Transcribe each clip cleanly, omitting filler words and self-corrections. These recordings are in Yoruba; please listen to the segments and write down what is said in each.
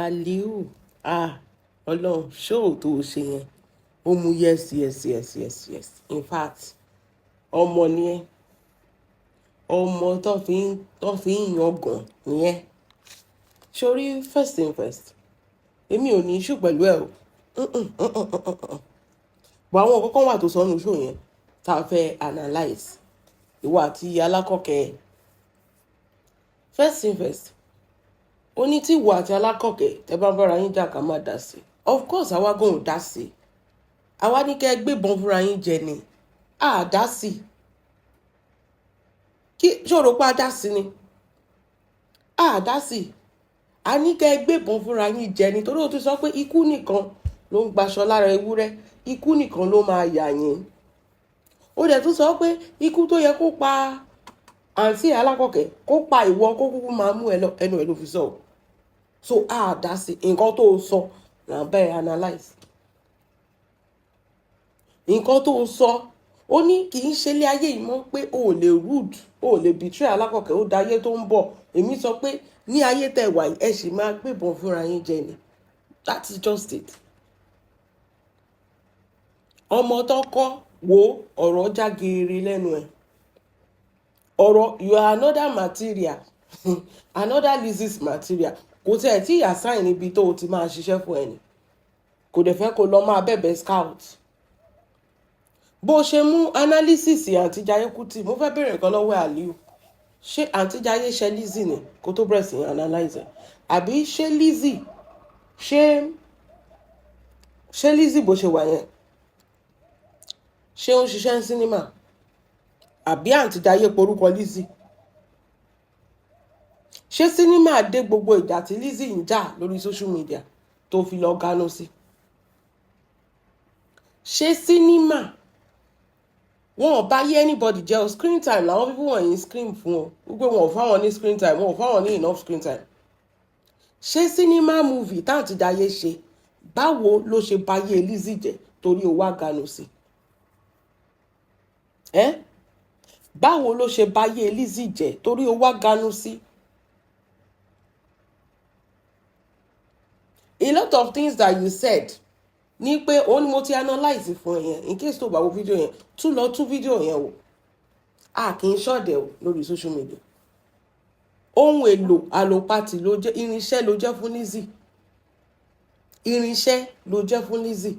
Aliu, ah, Ọlọ́run, show tó o ṣe yẹn, ó mú. Yes. In fact, ọmọ ni ẹ́, ọmọ tó fi ń yangàn ni ẹ́. Sórí, first thing first, èmi ò ní issue pẹ̀lú ẹ o. But àwọn nǹkan kan wà tó sọ nínú show yẹn tá a fẹ́ analyse, ìwọ àti Alákọ̀ọ́kẹ́. First thing first, ó ní tí ìwọ àti Alákọ̀ọ́kẹ́ tẹ́ bá ń bára yín jà, ká má dá sí. Of course, àwa gan ò dá sí. Àwa ní kẹ́ ẹ gbébọn fúnra yín jẹ ni, à dá sí. Kí ṣòro pa dá sí ni, à dá sí. A ní kẹ́ ẹ gbébọn fúnra yín jẹ ni, torí ó ti sọ pé ikú nìkan ló ń gbaṣọ lára ewúrẹ́, ikú nìkan ló máa yà yín. Ó dẹ̀ tún sọ pé ikú tó yẹ kó pa àǹtí Alákọ̀ọ́kẹ́, kó pa ìwọ, kó kúkú máa mú ẹ lọ. Ẹnu ẹ ló fi sọ ọ́. So a dá sí. Nǹkan tó sọ là ń bẹ́ẹ̀ analyse. Nǹkan tó sọ, ó ní kì í ṣe ilé ayé yìí mọ́, pé o ò lè rude, o ò lè betray Alákọ̀ọ́kẹ́, ó dayé tó ń bọ̀. Èmi sọ pé ní ayé tẹ̀ wá yìí, ẹ sì máa gbébọn fúnra yín jẹ ni. That is just it. Ọmọ tó kọ́ wo ọ̀rọ̀ já geere lẹ́nu ẹ̀. Ọ̀rọ̀, you are another material, another Lizzy's material. Kò tẹ̀ tí assign níbi tó o ti máa ṣiṣẹ́ fún ẹni, kò dẹ̀ fẹ́ kó lọ máa bẹ̀bẹ̀ scout. Bó ṣe mú analysis àǹtí Jayé Kútì, mo fẹ́ bèèrè nǹkan lọ́wọ́ Aliu. Ṣé àǹtí Jayé ṣe Lizzy ni kó tó bẹ̀rẹ̀ sí analyze ẹ̀, àbí ṣé Lizzy, ṣé Lizzy bó ṣe wà yẹn, ṣé ó ń ṣiṣẹ́ ní sinimá, àbí àǹtí Jayé porúkọ Lizzy? Ṣé sinimá dé gbogbo ìjà tí Lizzy ń jà lórí social media tó fi lọ gánú sí? Ṣé sinimá wọn ò bá yé anybody jẹ́ o? Screen time làwọn people wọ̀nyí scream fún o, wípé wọn ò fáwọn ní screen time, wọn ò fáwọn ní enough screen time. Ṣé sinimá movie táǹtí Jayé ṣe, báwo ló ṣe bá yé Lizzy jẹ́ torí o wá ganu sí ẹ? Báwo ló ṣe bá yé Lizzy jẹ́ torí o wá ganu sí? A lot of things that you said ní pé òun ni mo ti analyse fún ẹ yẹn. In case tó bá wo fídíò yẹn, tún lọ tún fídíò yẹn wò. A kì í ṣọ̀dẹ̀ o lórí social media. Ohun èlò àlòpatì ló jẹ́, irinṣẹ́ ló jẹ́ fún Lizzy, irinṣẹ́ ló jẹ́ fún Lizzy.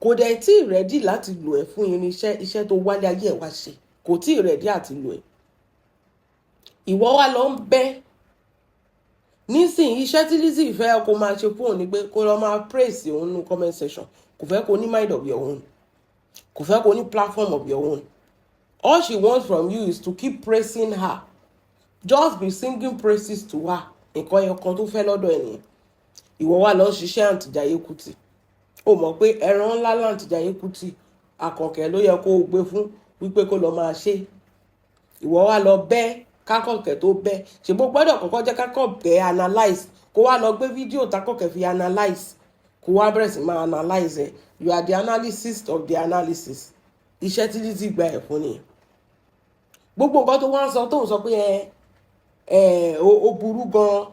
Kò dẹ̀ tí ì ready láti lò ẹ́ fún irinṣẹ́. Iṣẹ́ tó wálé ayé ẹ̀ wá ṣe, kò tí ì ready àti lò ẹ́. Ìwọ wá lọ ń bẹ́ nísìnyí. Iṣẹ́ tí Lizzy fẹ́ kó máa ṣe fún òun ni pé kó lọ máa praise òun nínú comment section. Kò fẹ́ kó ní mind of your own, kò fẹ́ kó ní platform of your own. All she wants from you is to keep praising her, just be singing praises to her. Nǹkan ẹyọ kan tó fẹ́ lọ́dọ̀ ẹ̀ nìyẹn. Ìwọ wá lọ ṣiṣẹ́ àǹtí Jayé Kútì. Ó mọ̀ pé ẹran ńlá láǹtí Jayé Kútì, Àkànkẹ́ ló yẹ kó o gbé fún wípé kó lọ máa ṣe. Ìwọ wá lọ bẹ́ kákọ̀kẹ́ tó bẹ́. Ṣèbó gbọ́dọ̀ kọ́kọ́ jẹ́ kákọ̀kẹ́ analyse, kó wá lọ gbé fídíò tákọ̀kẹ́ fi analyse, kó wá bẹ̀rẹ̀ sí máa analyse ẹ̀. You are the analysis of the analysis. Iṣẹ́ tí Lizzy gba ẹ̀ fún nìyẹn. Gbogbo nǹkan tó wá ń sọ, tó ń sọ pé ẹ ẹ ó burú gan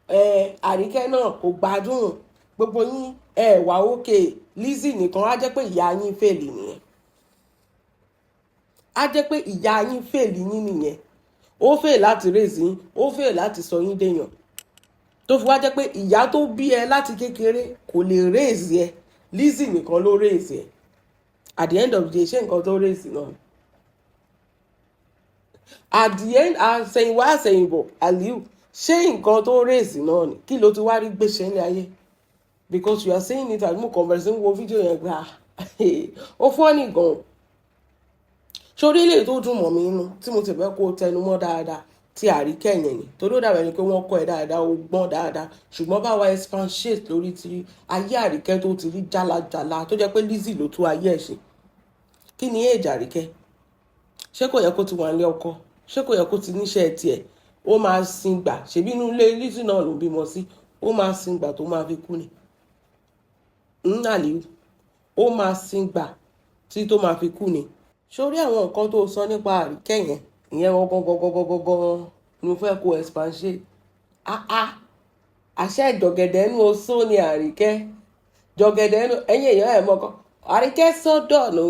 ẹ, Àríkẹ́ náà kò gbádùn, gbogbo yín ẹ wà ókè, Lizzy nìkan, á jẹ́ pé ìyá yín fail nìyẹn. Á jẹ́ pé ìyá yín fail yín nìyẹn. Ó fail láti raise yín, ó fail láti sọ yín déyàn, tó fi wá jẹ́ pé ìyá tó bí ẹ láti kékeré kò lè raise ẹ, Lizzy nìkan ló raise ẹ. At the end of the day, ṣé nǹkan tó raise náà at the end, àsẹ̀yìnwá àsẹ̀yìnbọ̀, Aliu, ṣé nǹkan tó raise náà ni? Kí ló ti wá rí gbèsè ní ayé? Because you are saying it as mo kàn bẹ̀rẹ̀ sí ń wo fídíò yẹn gbà, ó funny gan. Sórí ilé tó dùn mọ́ mi inú tí mo ti fẹ́ kó tẹnu mọ́ dáadáa tí Àríkẹ́ yẹn ni, torí ó dàbẹ̀ ni pé wọ́n kọ́ ẹ dáadáa, ó gbọ́n dáadáa, ṣùgbọ́n báwa expatiate lórí ti ayé Àríkẹ́ tó ti rí jálajàla, tó jẹ́ pé Lizzy ló tú ayé ẹ̀ ṣe. Kí ni èjì Àríkẹ́? Ṣé kò yẹ kó ti wà nílé ọkọ? Ṣé kò yẹ kó ti níṣẹ́ tiẹ̀? Ó máa sin gbà, ṣèbí inú ilé Lizzy náà ló bímọ sí. Ó máa sin gbà tó máa fi kú ni Nnàlíù. Ó máa sin gbà tí tó máa fi kú ni. Sórí àwọn nǹkan tó sọ nípa Àríkẹ́ yẹn, ìyẹn gangan gangan gangan ni mo fẹ́ kó expatiate. Ah ah, Àṣẹ jọ̀gẹ̀dẹ̀ ẹnu oṣó ni Àríkẹ́, jọ̀gẹ̀dẹ̀ ẹnu. Ẹ̀yin èèyàn, ẹ̀ mọ́kàn Àríkẹ́ sọ́dọ̀ nù.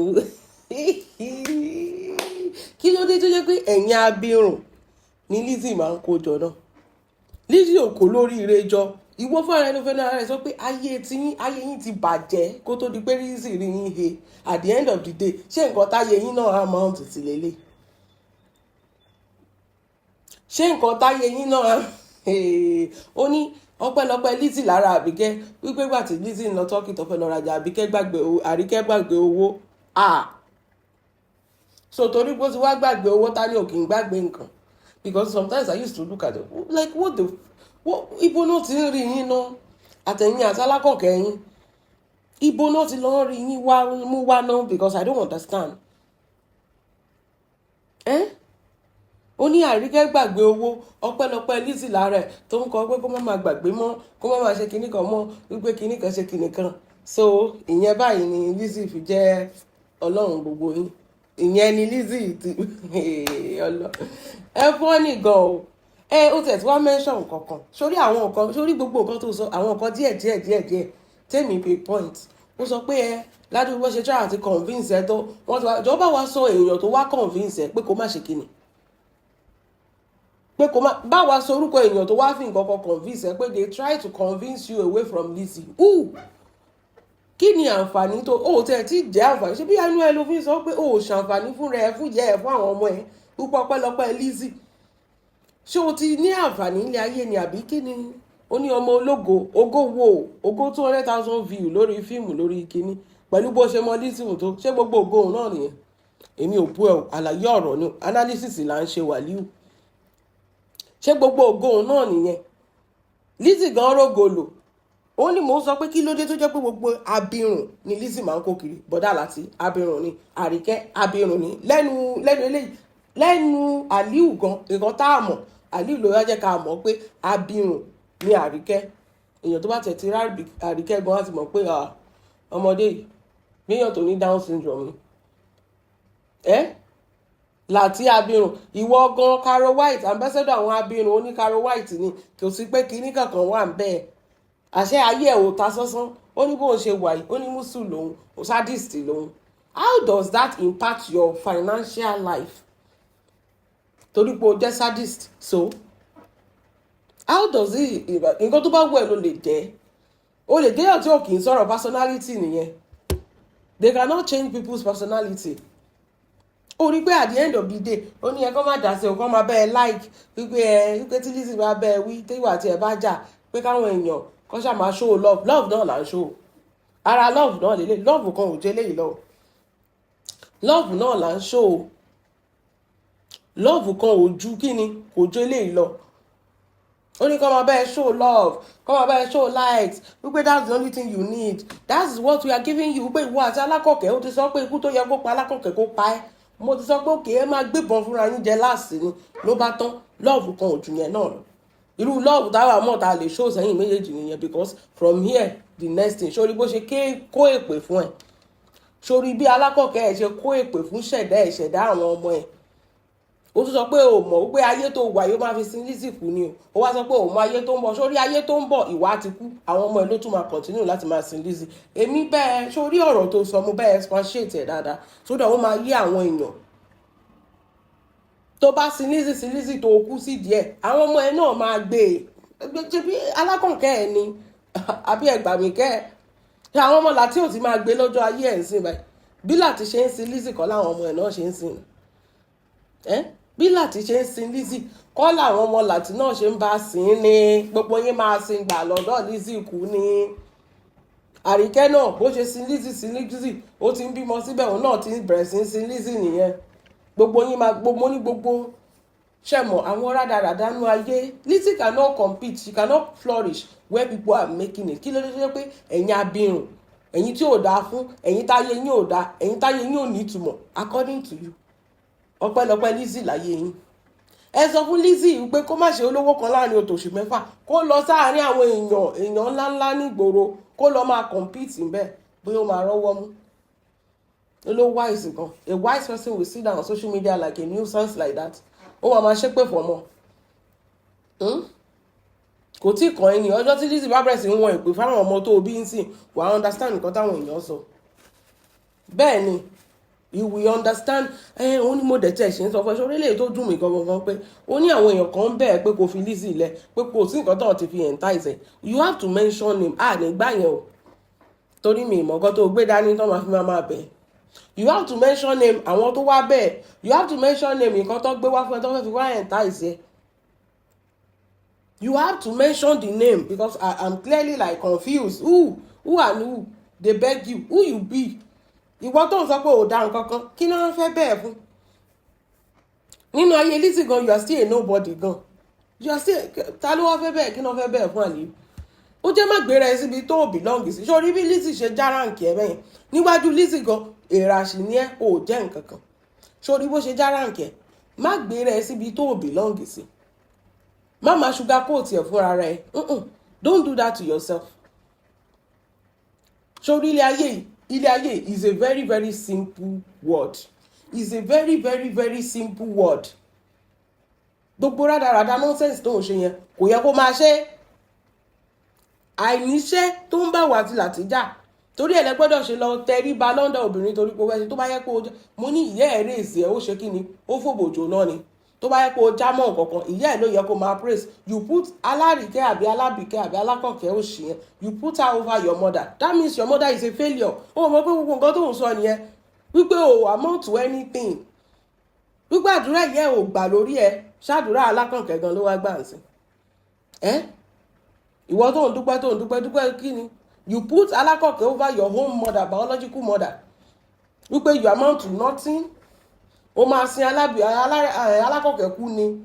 Kí ló dé tó jẹ́ pé ẹ̀yin abirùn ní Lizzy máa ń kó jọ náà? Lizzy ò kó lórí ire jọ. Ìwọ fúnra ẹni fẹ́ náà rẹ sọ pé ayé tiyín, ayé yín ti bàjẹ́ kó tó di pé Lizzy rí yín he. At the end of the day, ṣé nǹkan táyé yín náà amount sí lélẹ̀? Ṣé nǹkan táyé yín náà? Ó ní ọpẹ́lọpẹ́ Lizzy lára Àbíkẹ́, wípé gbà tí Lizzy ń lọ Turkey tó fẹ́ lọ rajà, Àbíkẹ́ gbàgbé owó, Àríkẹ́ gbàgbé owó. Ah, so torí pé ó ti wá gbàgbé owó, tá ní òkè ń gbàgbé nǹkan? Because sometimes I used to look at it like, what the what? Ibo náà ti ń rí yín náà, àtẹ̀yìn àti alákọ̀ọ́kẹ́ yín? Ibo náà ti lọ́ọ́ rí yín wá mú wá náà? Because I don't understand. Eh? Ó ní Àríkẹ́ gbàgbé owó, ọpẹ́lọpẹ́ Lizzy lára ẹ̀ tó ń kọ pé kó má máa gbàgbé mọ́, kó má máa ṣe kinní kan mọ́, wípé kinní kan ṣe kinní kan. So ìyẹn báyìí ni Lizzy fi jẹ́ ọlọ́run gbogbo yín. Ìyẹn ni Lizzy ti ọlọ. Ẹ fọ́ ní gan o. Ẹ ó tẹ̀ tí wọ́n mention kankan sórí àwọn nǹkan, sórí gbogbo nǹkan tó sọ, àwọn nǹkan díẹ̀ díẹ̀ díẹ̀ díẹ̀ tèmi pay point. Ó sọ pé ẹ ládùúgbò bó ṣe try àti convince ẹ tó, wọ́n ti wá jọba wá sọ èèyàn tó wá convince ẹ pé kó má ṣe kíni, pé kó má bá wa sọ orúkọ èèyàn tó wá fi nǹkan kan convince ẹ, pé they try to convince you away from Lizzy. Ooh, kí ni àǹfààní tó o tẹ̀ tí jẹ́ àǹfààní? Ṣé bí inú ẹ ló fi sọ pé o ò ṣàǹfààní fún rẹ, fún ìyá ẹ, fún àwọn ọmọ ẹ púpọ̀? Pẹ́lọpẹ́ Lizzy, ṣé o ti ní àǹfààní ilé ayé ni, àbí kí ni? Ó ní ọmọ ológo, ògo wo? Ògo 200,000 view lórí fíìmù, lórí kínní, pẹ̀lú bó ṣe mọ Lizzy tó ṣé gbogbo ògo òun náà nìyẹn? Èmi ò bú ẹ o, àlàyé ọ̀rọ̀ ni, analysis là ń ṣe, wàlíù. Ṣé gbogbo ògo òun náà nìyẹn? Lizzy gan rógo lò. Ó ní mò ń sọ pé kí ló dé tó jẹ́ pé gbogbo abirùn ni Lizzy máa ń kó kiri? Bọ́dà láti abirùn ni Àríkẹ́, abirùn ni lẹ́nu lẹ́nu eléyìí, lẹ́nu Aliu gan. Nǹkan tá a mọ̀, Aliu ló yá jẹ́ ká mọ̀ pé abirùn ni Àríkẹ́. Èèyàn tó bá tẹ̀ ti rí Àríkẹ́ gan á ti mọ̀ pé ọmọdé yìí, míyàn tó ní Down syndrome ni ẹ́ láti abirùn. Ìwọ gan, Caro White, ambassador àwọn abirùn, oní Caro White ni. Kò sí pé kinní kankan wà ń bẹ́ẹ̀. Àṣẹ ayé ẹ̀ ò ta sánsán. Ó ní bóun ṣe wà yìí, ó ní mùsùn lòun, sadist lòun. How does that impact your financial life? Torí pé o jẹ́ sadist, so how does it? Nǹkan tó bá wù ẹ́ ló lè jẹ́. O lè jẹ́yàn tí ò kì í sọ̀rọ̀. Personality nìyẹn. They cannot change people's personality. Ó rí pé at the end of the day, ó ní ẹ kọ́ má dá sí o, kọ́ máa bẹ́ẹ̀ like wípé ẹ wípé tí Lizzy bá bẹ́ẹ̀ wí, téwà àti ẹ̀ bá jà, pé káwọn èèyàn kọ́ ṣáà máa show love. Love náà là ń show. Ara love náà lélẹ̀. Love kan ò jẹ́ léyìí lọ. Love náà là ń show. Love kan ò ju kíni, kò ju eléyìí lọ. Ó ní kọ́ máa bẹ́ẹ̀ show love, kọ́ máa bẹ́ẹ̀ show likes, wípé that's the only thing you need, that's what we are giving you. Wípé ìwọ àti alákọ̀ọ́kẹ́, ó ti sọ pé ikú tó yẹ kó pa alákọ̀ọ́kẹ́, kó pa ẹ́. Mo ti sọ pé òkè ẹ máa gbébọn fúnra yín jẹ láàsì ni, ló bá tán. Love kan ò jù yẹn náà lọ. Irú love táwa mọ̀ tá a lè show sẹ́yìn méjèèjì nìyẹn, because from here, the next thing, sórí bó ṣe kó èpè fún ẹ, sórí bí alákọ̀ọ́kẹ́ ẹ̀ ṣe kó èpè fún ṣẹ̀dá ẹ̀, ṣẹ̀dá àwọn ọmọ ẹ̀. Ó tún sọ pé o mọ̀ wípé ayé tó wà yóò máa fi sin Lizzy kú ni o. Ó wá sọ pé o mọ ayé tó ń bọ̀. Sórí ayé tó ń bọ̀, ìwà ti kú, àwọn ọmọ ẹ̀ ló tún máa continue láti máa sin Lizzy. Èmi bẹ́ẹ̀, sórí ọ̀rọ̀ tó sọ, mo bẹ́ẹ̀ expatiate ẹ̀ dáadáa so that ó máa yé àwọn èèyàn. Tó bá sin Lizzy, sin Lizzy tó kú sí díẹ̀, àwọn ọmọ ẹ̀ náà máa gbé e. Ṣe bí alákọ̀ọ́kẹ́ ẹ̀ ni, àbí ẹgbàmíkẹ́ ẹ̀, ṣe àwọn ọmọ láti ò ti máa gbé lọ́jọ́ ayé ẹ̀ ń sìn báyìí? Bí láti ṣe ń sin Lizzy kọ́ láwọn ọmọ ẹ̀ náà ṣe ń sìn ẹ́. Bí láti ṣe ń sin Lizzy kọ́ làwọn ọmọ láti náà ṣe ń bá sìn ní. Gbogbo yín máa sin gbà lọ́dọ̀ Lizzy kú ní. Àríkẹ́ náà, bó ṣe sin Lizzy, sin Lizzy, ó ti ń bímọ síbẹ̀, òun náà ti ń bẹ̀rẹ̀ sí sin Lizzy nìyẹn. Gbogbo yín máa gbogbo ní gbogbo ṣẹ̀mọ̀ àwọn rádaràdá nú ayé. Lizzy cannot compete, she cannot flourish where people are making it. Kí ló dé pé ẹ̀yin abirùn, ẹ̀yin tí ò dáa fún, ẹ̀yin táyé yín ò dáa, ẹ̀yin táyé yín ò ní ìtumọ̀ according to you, ọpẹ́lọpẹ́ Lizzy láyé yín? Ẹ sọ fún Lizzy pé kó má ṣe olówó kan láàrin òtòṣì mẹ́fà, kó lọ sáàárín àwọn èèyàn èèyàn ńláńlá nígboro, kó lọ máa compete ńbẹ̀, bóyá ó máa rọ́wọ́ mú. Ló wise gan. A wise person will sit down on social media like a nuisance like that, ó máa máa ṣépè fọmọ. Kò tí kàn ẹ́ ní ọjọ́ tí Lizzy bá bẹ̀rẹ̀ sí ń wọn ìpè fáwọn ọmọ tó bí ń sìn, wàá understand nǹkan táwọn èèyàn sọ. Bẹ́ẹ̀ ni, you will understand. Ẹ òun ni mo dẹ̀ tẹ̀ ṣe ń sọ fún ẹ ṣe orílẹ̀ tó dùn mí gangan gan pé ó ní àwọn èèyàn kan ń bẹ̀ pé kò fi Lizzy lẹ̀, pé kò sí nǹkan tó ti fi entice ẹ̀. You have to mention him. Ah, nígbà yẹn o, torí mi ìmọ̀ nǹkan tó gbé dání tó máa fi máa bẹ̀. You have to mention name àwọn tó wá bẹ́ẹ̀. You have to mention name nǹkan tó gbé wá fún ẹ tó fẹ́ fi wá entice ẹ. You have to mention the name because I am clearly like confused. Who and who dey beg you? Who you be? Ìwọ tó ń sọ pé ò dá nǹkan kan, kí ni wọ́n fẹ́ bẹ́ẹ̀ fún nínú ayé Lizzy gan? You are still a nobody gan. You are still, ta ló wá fẹ́ bẹ́ẹ̀? Kí ni wọ́n fẹ́ bẹ́ẹ̀ fún àlè? Ó jẹ́ má gbéra ẹ síbi tó belong sí. Sórí bí Lizzy ṣe já rank ẹ bẹ́yẹn níwájú Lizzy gan, èrà sì ní ẹ, ò jẹ́ nǹkan kan. Sórí bó ṣe já rank ẹ, má gbéra ẹ síbi tó belong sí. Má máa sugar coat ẹ fúnra rẹ. Don't do that to yourself. Sórí ilé ayé yìí, ilé ayé is a very very simple word, is a very very very simple word. Gbogbo rádaràda nonsense tó ń ṣe yẹn, kò yẹ kó máa ṣe. Àìníṣẹ́ tó ń bá wà àti làtìjà, torí ẹ̀ lẹ gbọ́dọ̀ ṣe lọ tẹríba lọ́ndà obìnrin, torí pé wẹ́n tó bá yẹ kó mo ní ìyá ẹ̀ rèézì ẹ̀, ó ṣe kí ni, ó fòbòjò náà ni. Tó bá yẹ kó o já mọ́ nǹkankan, ìyá ẹ̀ ló yẹ kó máa praise. You put alárìkẹ́ àbí alábìkẹ́ àbí alákọ̀kẹ́ ó ṣì yẹn, you put her over your mother. That means your mother is a failure. Ó mọ̀ pé gbogbo nǹkan tó ń sọ nìyẹn, wípé o amount to anything, wípé àdúrà ìyá ẹ̀ ò gbà lórí ẹ̀. Ṣáàdúrà alákọ̀kẹ́ gan ló wá gbà ń sìn ẹ́? Ìwọ tó ń dúpẹ́, tó ń dúpẹ́, dúpẹ́ kí ni? You put alákọ̀kẹ́ over your own mother, biological mother, wípé you amount to nothing. Ó máa sin alákọ̀kẹ́ kú ni.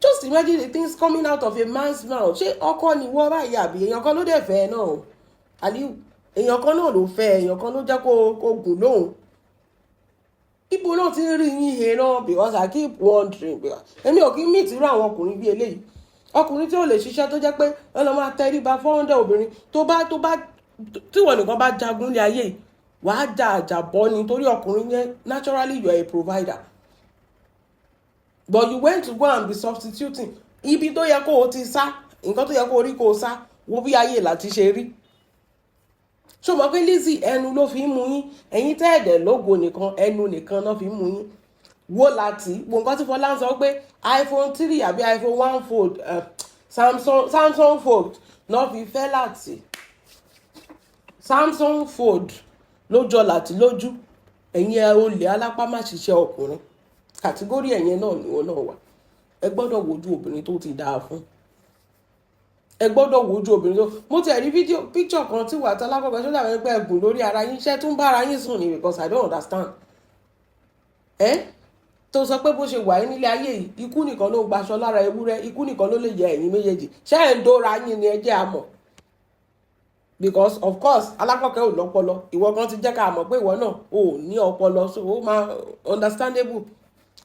Just imagine the things coming out of a man's mouth. Ṣé ọkọ ni wọ́n báyìí, àbí èèyàn kan ló dẹ̀ fẹ́ ẹ náà o? Aliu, èèyàn kan náà ló fẹ́, èèyàn kan ló jẹ́ kó gùn lóhùn. Ibo náà ti ń rí yín he náà? Because I keep wondering, because èmi ò kí ń meet irú àwọn ọkùnrin bí eléyìí, ọkùnrin tí ó lè ṣiṣẹ́, tó jẹ́ pé ẹ lọ́ máa tẹríba fọ́ńdẹ̀ obìnrin. Tó bá tí wọ́n nìkan bá jagun lé ayé yìí, wàá jà àjàbọ́ ni, torí ọkùnrin yẹn, naturally you are a provider, but you went to go and be substituting ibi tó yẹ kó o ti sá, nǹkan tó yẹ kó o rí kó o sá. Wo bí ayé láti ṣe rí. Ṣó mọ̀ pé Lizzy, ẹnu ló fi ń mú yín? Ẹ̀yin tẹ́ẹ̀dẹ̀ lógo nìkan, ẹnu nìkan náà fi ń mú yín. Wo láti wo nǹkan tí Fọlá ń sọ pé iPhone 3 àbí iPhone 1 fold, Samsung Fold náà fi fẹ́ láti. Samsung Fold ló jọ láti lójú. Ẹ̀yin ẹ olè alápá má ṣiṣẹ́ ọkùnrin, category ẹ̀yẹn náà ni wọn náà wà. Ẹ gbọ́dọ̀ wojú obìnrin tó ti dáa fún. Ẹ gbọ́dọ̀ wojú obìnrin tó mo ti rí fídíò picture kan tí wàá tán lákọ̀ọ́kọ́ ṣó dàbí pé ẹ̀gùn lórí ara yín. Ṣẹ́ tún bára yín sùn ni? Because I don't understand. Ẹ tó sọ pé bó ṣe wà yín nílé ayé yìí, ikú nìkan ló ń gbaṣọ lára ewúrẹ́, ikú nìkan ló lè yẹ ẹ̀yin méjèèjì. Ṣé ẹ̀ ń dóra yín ni? Ẹ jẹ́ àmọ̀, because of course alákọ̀ọ́kẹ́ ò lọ́pọlọ. Ìwọ kan ti jẹ́ ká mọ̀ pé ìwọ náà ò ní ọpọlọ, so ó máa understandable.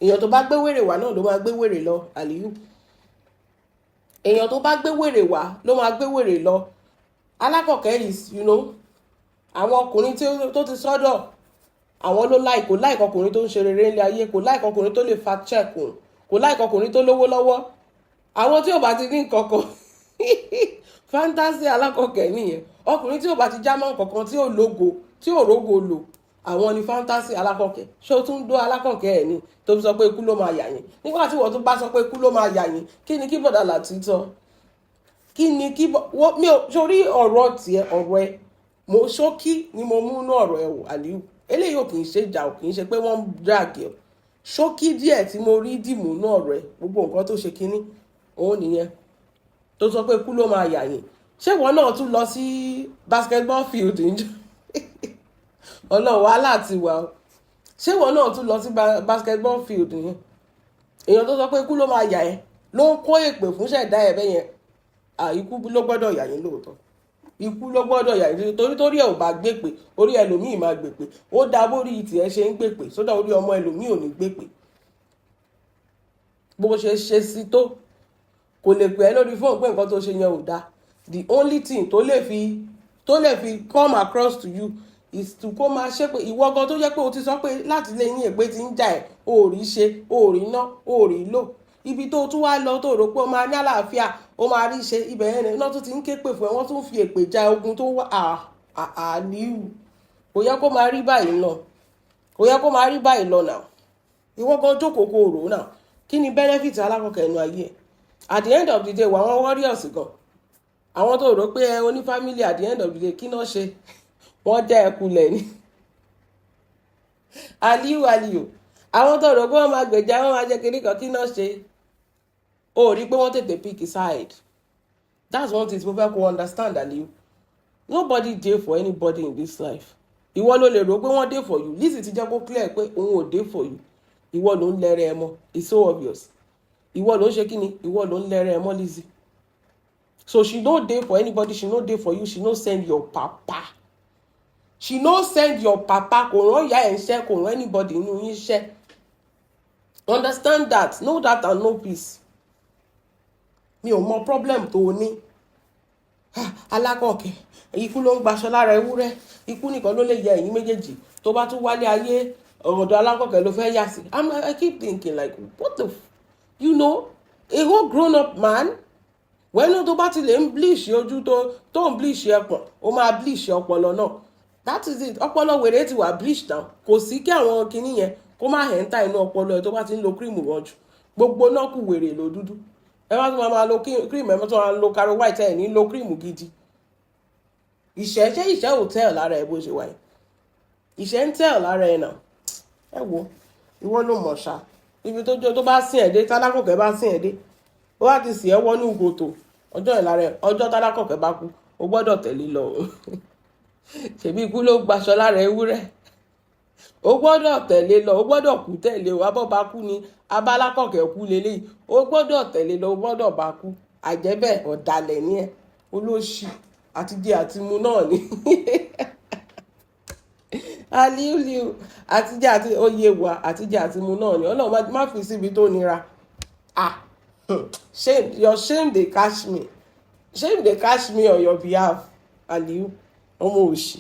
Èèyàn tó bá gbé wèrè wá náà ló máa gbé wèrè lọ. Àlìyù, èèyàn tó bá gbé wèrè wá ló máa gbé wèrè lọ. Alákọ̀ọ́kẹ́ is àwọn ọkùnrin tó ti sọ́dọ̀ àwọn ló like. Kò like ọkùnrin tó ń ṣe rere nílé ayé, kò like ọkùnrin tó lè fa check òun, kò like ọkùnrin tó lówó lọ́wọ́. Àwọn tí ò bá ti ní nǹkan kan, fantasy alákọ̀ọ́kẹ́ nìyẹn. Ọkùnrin tí ò bá ti já mọ́ nǹkan kan, tí ò lógo, tí ò rógo lò, àwọn ni fantasy alákọ̀ọ́kẹ́. Ṣé o tún dó alákọ̀ọ́kẹ́ ẹ̀ ni tó fi sọ pé ikú ló máa yà yín? Nígbà tí wọ́n tún bá sọ pé ikú ló máa yà yín, kí ni kí bọ̀dà láti sọ? Kí ni kí mi ò sórí ọ̀rọ̀ tiẹ̀, ọ̀rọ̀ ẹ mo ṣókí ni mo mú inú ọ̀rọ̀ ẹ wò. Àlíù, eléyìí ò kì í ṣe ìjà, ò kì í ṣe pé wọ́n ń drag ẹ. Ṣókí díẹ̀ tí mo rí dìmú inú ọ̀rọ̀ ẹ, gbogbo nǹkan tó ṣe kínní òun nìyẹn tó sọ pé ikú ló máa yà yín. Ṣé ìwọ náà tún lọ sí basketball field níjọ́? Ọlọ́run, wàhálà ti wà o. Ṣé ìwọ náà tún lọ sí basketball field yẹn? Èèyàn tó sọ pé ikú ló máa yà ẹ́ ló ń kó èpè fún ṣẹ̀dá ẹ̀ bẹ́yẹn. Ikú ló gbọ́dọ̀ yà yín lóòótọ́, ikú ló gbọ́dọ̀ yà yín, torí ẹ̀ ò bá gbèpè, orí ẹlòmíì máa gbèpè. Ó dá bórí tiẹ̀ ṣe ń gbèpè sódà, orí ọmọ ẹlòmíì ò ní gbèpè. Bó ṣe ṣe sí tó, kò lè pè ẹ́ lórí fóònù pé nǹkan tó ṣe yẹn ò dáa. The only thing tó lè fi come across to you is to kó máa ṣe pé ìwọ gan tó jẹ́ pé o ti sọ pé láti lé yín, èpè ti ń jà ẹ́, o ò rí ṣe, o ò rí ná, o ò rí lò. Ibi tó tún wá lọ, tó rò pé ó máa ní àlàáfíà, ó máa rí ṣe, ibẹ̀ yẹn náà tún ti ń ké pè fún ẹ. Wọ́n tún fi èpè ja ogun tó wà. Àlíù, kò yẹ kó máa rí báyìí lọ, kò yẹ kó máa rí báyìí lọ náà. Ìwọ gan jókòó, kó rò ó náà. Kí ni benefit Alákọ̀ọ́kẹ́ ẹnu ayé ẹ̀? At the end of the day, wà wọ́n warriors gan, àwọn tó rò pé ẹ oní family, at the end of the day, kí náà ṣe? Wọ́n jẹ́ ẹkulẹ̀ ni. Aliu, Aliu, àwọn tó rò pé wọ́n máa gbèjà, wọ́n máa jẹ́ kiri kan, kí náà ṣe? Ó rí pé wọ́n tètè pick side. That's one thing mo fẹ́ kó understand, Aliu. Nobody dey for anybody in this life. Ìwọ ló lè rò pé wọ́n dey for you. Lizzy ti jẹ́ kó clear pé òun ò dey for you. Ìwọ ló ń lẹ́rẹ̀ ẹ mọ́. It's so obvious. Ìwọ ló ń ṣe kí ni? Ìwọ ló ń lẹ́rẹ̀ ẹ mọ́ Lizzy. So she no dey for anybody. She no dey for you. She no send your papa, she no send your papa. Kò rán ìyá ẹ̀ ń ṣẹ́, kò rán anybody inú yín ṣẹ́. Understand that, know that and know peace. Mi ò mọ problem tó o ní. Alákọ̀ọ́kẹ́, ikú ló ń gbaṣọ lára ewúrẹ́. Ikú nìkan ló lè yẹ ẹ̀yin méjèèjì. Tó bá tún wálé ayé, ọ̀dọ̀ Alákọ̀ọ́kẹ́ ló fẹ́ yà sí. I keep thinking like, what the a whole grown up man wẹ́nu tó bá ti lè ń bleach ojú, tó ń bleach ẹpọ̀n, ó máa bleach ọpọlọ náà. That is it. Ọpọlọ wèrè ti wà bleach down. Kò sí kí àwọn kinní yẹn kó má enter inú ọpọlọ ẹ. Tó bá ti ń lo cream wọn jù, gbogbo náà kù wèrè ló dúdú. Ẹ má tún máa lo cream, ẹ má tún máa lo caro white, ẹ ní lo cream gidi. Ìṣẹ́, ṣé ìṣẹ́ ò tẹ́ ẹ̀ lára ẹ bó ṣe wáyé? Ìṣẹ́ ń tẹ́ ẹ̀ lára ẹ náà. Ẹ wo, ìwọ ló mọ̀ ṣá ibi tó jó tó bá sìn ẹ̀ dé. Tálákọ̀kẹ́ bá sìn ẹ̀ dé, ó bá ti sì ẹ́ wọnú gòtò ọjọ́ ẹ̀ lára ẹ̀. Ọjọ́ tálákọ̀kẹ́ bá kú, o gbọ́dọ̀ tẹ̀lé lọ. Ṣèbí ikú ló gbaṣọ lára ewúrẹ́. O gbọ́dọ̀ tẹ̀lé lọ, o gbọ́dọ̀ kú tẹ̀lé o. Abọ́ba kú ni abálákọ̀kẹ́ kú leléyìí. O gbọ́dọ̀ tẹ̀lé lọ, o gbọ́dọ̀ bá kú. Àjẹ́bẹ̀, ọ̀dàlẹ̀ ni ẹ́, olóṣì. Àti jẹ àti mu náà ni, aliuliu. Àtijọ́ àti oyè wa, àtijọ́ àti mu náà ni. Ọlọ́run má fi síbi tó nira. Ah, shame, your shame dey catch me. Shame dey catch me on your behalf, Aliu, ọmọ òṣì.